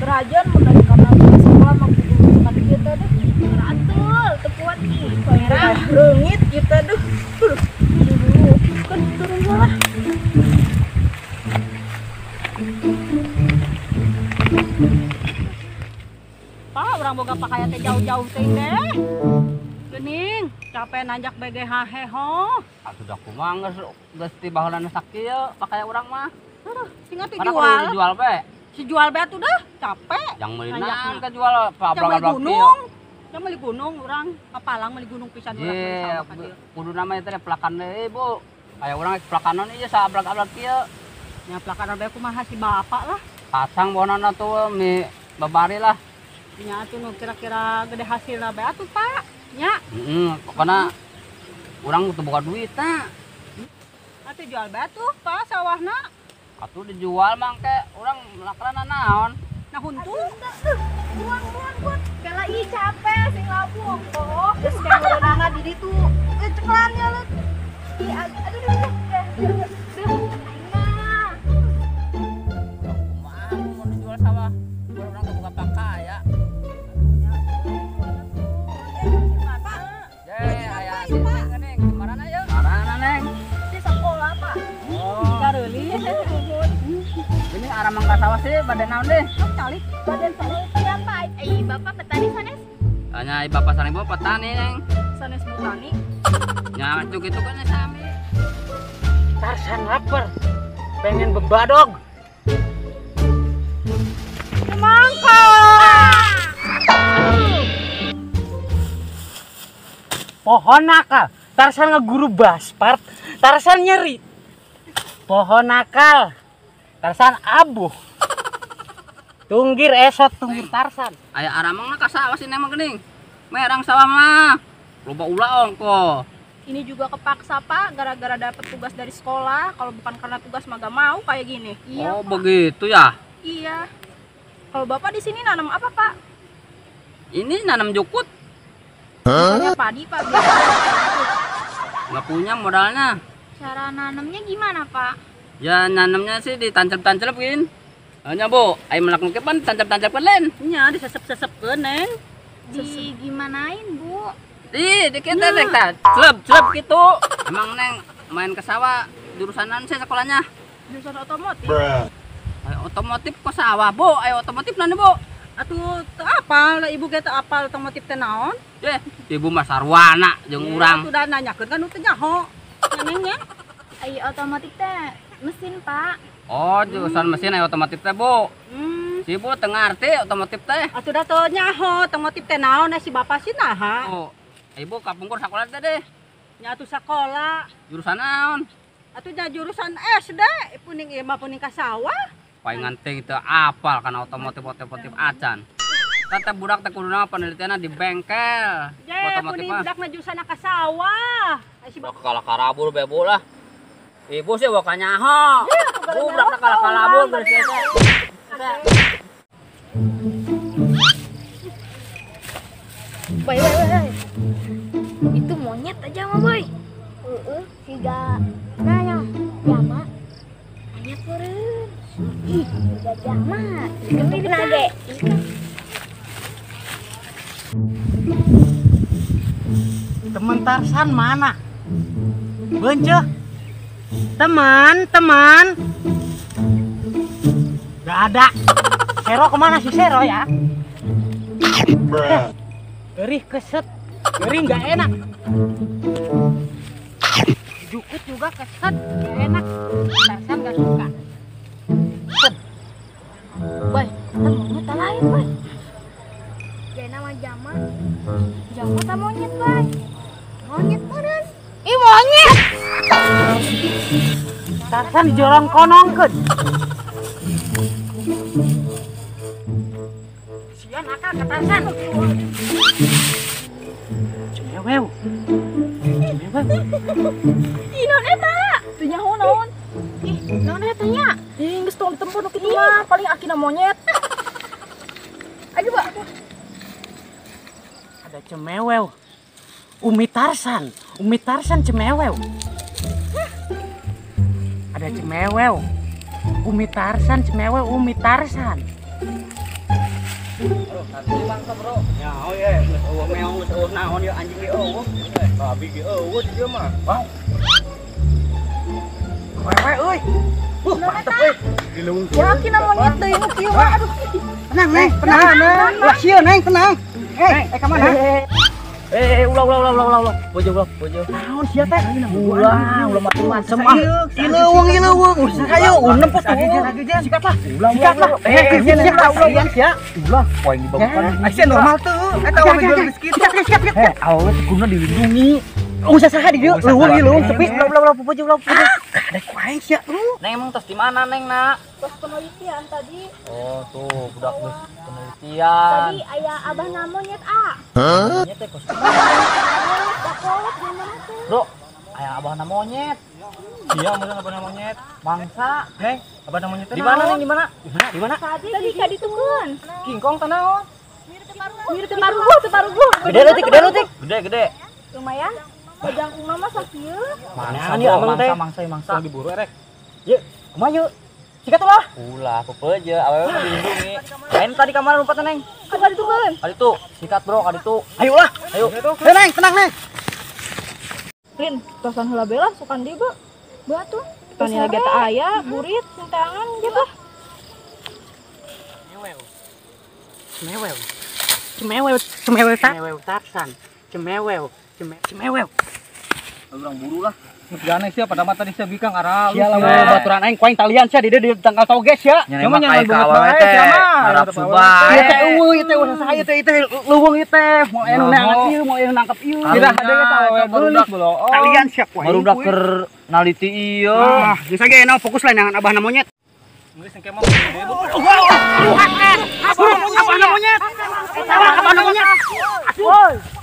Kerajaan mengenai karena sekolah mah kudu makan kita deh. Ratul, teu kuat ih. Merah leungit kita deh. Duh, kan turun lah. Pak, urang boga pakaya teh jauh-jauh teh teh. Geuning, capek nanjak bege haheho. Atuh da kumaha geus geus ti baheulana sakieu pakaya urang mah. Aduh, sing atuh jual. Dijual bae. Si jual bae atuh dah, capek. Yang meuli naon ka jual pablak-pablak gunung. Yang meuli gunung urang, papalang meuli gunung pisan urang meuli sawah ka dieu. Kudu nama eta pelakan deui, Bu. Aya urang pelakanan ieu sablak-ablak kieu. Nya pelakanan bae kumaha si bapak lah. Pasang bonana tuh mi babari lah. Nya atuh nu kira-kira gede hasilna bae atuh, Pak. Nya. Heeh, pokona urang teu boga duit tah. Atuh jual bae atuh, Pak, sawahna. Atuh dijual mangke urang melakrana naon? Nah huntu. Buang buang buang. Kala ih capek sing labu ongkoh. Geus kameunana di ditu. Ceklan ya lu. Ih aduh aduh. Duh, aing mah. Kumaha mun dijual sawah? Urang teu boga pakaya. Ye, aya si Neng, kumarana yeuh? Marana, Neng? Di sekolah, Pak. Oh, kareuli. Ini arah mangka sawah sih, badan naon deh? Calik, badan calik. Siapa? Ai bapak petani sanes? Hanya bapak sanes bapak petani, Neng. Sanes petani. Ya, itu gitu kan sami. Tarsan lapar, pengen bebadog. Semangka. Pohon nakal, Tarsan ngeguru baspart, Tarsan nyeri. Pohon nakal, Tarsan abuh. Tunggir esot, tunggir Tarsan. Aya aramang ka sawah sih nemang geuning. Merang sawah mah. Loba ulah ongko. Ini juga kepaksa, Pak, gara-gara dapet tugas dari sekolah. Kalau bukan karena tugas mah gak mau kayak gini. Iya, oh, Pak. Begitu ya? Iya. Kalau Bapak di sini nanam apa, Pak? Ini nanam jukut. Huh? Padi, Pak. Nggak punya modalnya. Cara nanamnya gimana, Pak? Ya nanamnya sih ditancap-tancapin. Hanya Bu, ayo melakukan pan tancap-tancapkan lain. Nya disesep-sesepkeun, Neng. Di gimanain, Bu? Di kita Neng ta. Celep-celep gitu. Emang Neng main ke sawah jurusanan sih sekolahnya? Jurusan otomotif. Ayo otomotif ke sawah, Bu. Ayo otomotif nani, Bu? Atuh teu apal, ibu ge teu apal otomotif teh naon? Eh, ibu mah sarwana jeung urang. Atuh da nanyakeun kan nu teu nyaho. Nya Neng nya. Ai otomotif teh mesin, Pak. Oh, jurusan mesin ayo otomotif teh, Bu. Si Bu teu ngarti otomotif teh. Atuh da teu nyaho otomotif teh naon si bapak sih naha. Oh, ibu kapungkur sakola teh deh. Nya atuh sakola. Jurusan naon? Atuh nya jurusan SD, puning ieu mah puning ka sawah. Palingan teh teu apal kana otomotif-otomotif acan. Teh budak teh kuduna penelitianna di bengkel. Ye, otomotif mah. Budakna jurusan ka sawah. Si bapak kalah karabul be Bu lah. Ibu sih waka nyaho. Budak kalah kalabul beres teh. Boy, boy, boy. Itu monyet aja mah, Boy. Heeh, siga nanya jama. Monyet meureun. Ih, siga jama. Ini nage. Teman Tarsan mana? Benceh. Teman, teman. Gak ada. Sero kemana sih Sero ya? Gerih keset, gerih nggak enak. Jukut juga keset, nggak enak. Tarsan nggak suka. Boy, temennya tak lain, Boy. Ya namanya sama jama. Jama tak monyet, Bay. Monyet meureun. Ih, monyet. Tarsan dijorong konongkeun. Sia nakal ka Tarsan. Cemewew. Cemewew. Ih, naon eta? Teu nyaho naon? Ih, naon eta nya? Ih, geus tong ditempo nu kitu mah, paling akina monyet. Ayo, Pak. Ada cemewew. Umi Tarsan, Umi Tarsan cemewew. Ada cemewew. Umi Tarsan cemewew, Umi Tarsan. Aduh, nanti bangsa, Bro. Nyaho ye, geus eueuh meong geus eueuh naon ye anjing ge eueuh. Babi ge eueuh di dieu mah. Wah. Wewe euy. Mantep euy. Ya akina monyet deui nu kieu mah. Aduh. Tenang, Neng, tenang. Ulah sieun, Neng, tenang. Ka mana? Ulah ulah ulah ulah ulah. Bojo ulah, bojo. Naon sia teh? Ulah, ulah macem-macem ah. Ieu leuweung, ieu leuweung. Usaha yuk, nempus tuh. Sikat lah. Sikat lah. Sia ulah sia. Ulah, poin dibagukan. Sia normal tuh. Eta awewe jual biskuit. Sikat, sikat, sikat. Awewe teh guna dilindungi. Usah saha di dieu, leuweung ieu leuweung sepi. Ulah ulah bojo ulah. Ada ku aing sia. Neng emang tos di mana, Neng, nak? Tos penelitian tadi. Oh, tuh budak geus penelitian. Tadi aya abahna monyet, A. Monyet teh kos. Kolot gimana tuh? Bro, aya abahna monyet. Iya, meureun abahna monyet. Mangsa, Neng, abahna monyet teh. Di mana, Neng? Di mana? Di mana? Di mana? Tadi ka ditukeun. Kingkong teh naon? Mirip teu paruguh. Gede leutik, gede leutik. Gede, gede. Lumayan. Bajang uma mah sakieu. Mangsa, mangsa, mangsa, mangsa. Diburu erek. Ye, kumaha yeuh? Sikat ulah. Ulah, pepeje, awewe mah dilindungi. Lain tadi kamar lompat Neng. Ka ditukeun. Ka ditu, sikat bro, ka ditu. Ayo lah. Ayo. Neng, tenang, Neng. Rin, tosan heula bae lah sukan deui, Ba. Batu. Tani lagi teh aya, burit, sintangan gitu. Cemewew. Cemewew. Cemewew, cemewew cemewew Tarsan. Cemewew, cemewew. Urang buru lah. Geus sia pada mata tadi sia bikang arah. Sia lamun baturan aing ku aing talian sia di dieu di tangkal toge sia. Cuma nyaman banget bae sia mah. Harap subah. Ieu teh eueuh, ieu teh ulah saha ieu teh ieu teh leuweung ieu teh. Moal aya nu neangan ieu, moal aya nu nangkep ieu. Kira hade eta awewe barudak talian sia ku aing. Barudak keur naliti ieu. Ah, geus ge ena fokus lah neangan abahna monyet. Geus engke mah gede bu. Abahna monyet. Abahna monyet. Woi.